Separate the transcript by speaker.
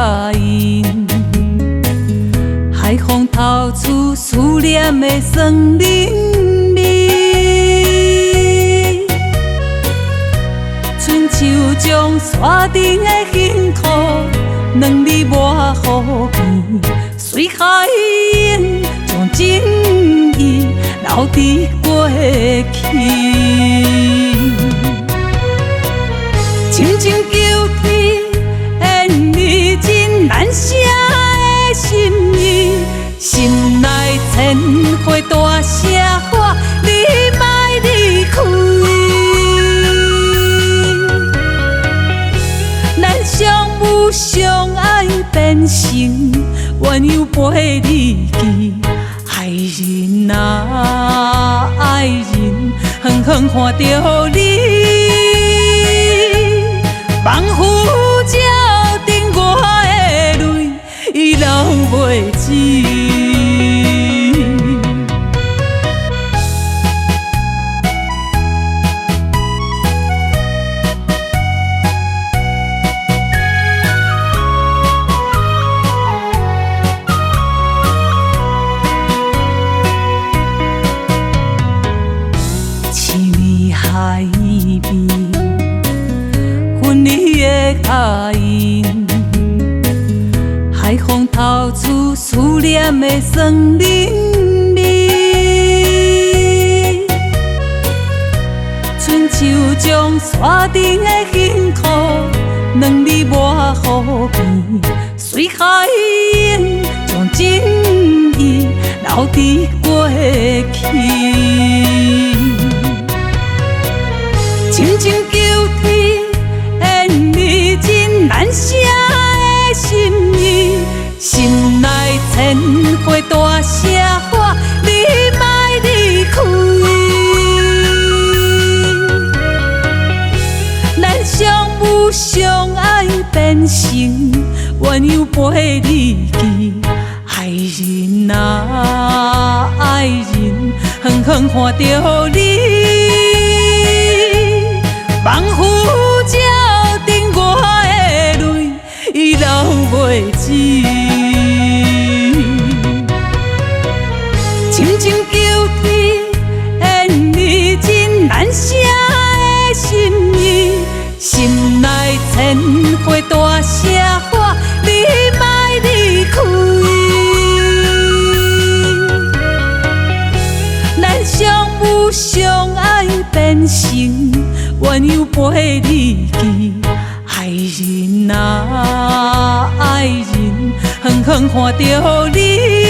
Speaker 1: 脚印，海風透出思念的酸奶味，親像將山頂的幸福，兩字抹予甜，隨海湧將情意留佇過去。深情求天，緣真難捨的心意，心內千回大聲喊，你莫離開。咱相濡相愛變成鴛鴦陪你去，愛人啊愛人，遠遠看著你。望浮照頂我的淚，流袂止。暌暝海邊，分離的腳印，海風透出思念的酸奶味，親像將山頂的幸福，兩字抹予甜，隨海湧將情意留佇過去。深情求天，緣真難捨的心意，心內千回大聲喊，你莫離開。咱相濡相愛變成鴛鴦陪你去，愛人啊愛人，遠遠看著你。望浮照頂我的淚，流袂止。深情求天，緣真難捨的心意，心內千回大聲喊，你莫離開。咱相濡相愛變成鴛鴦陪你去，愛人啊愛人，遠遠看著你。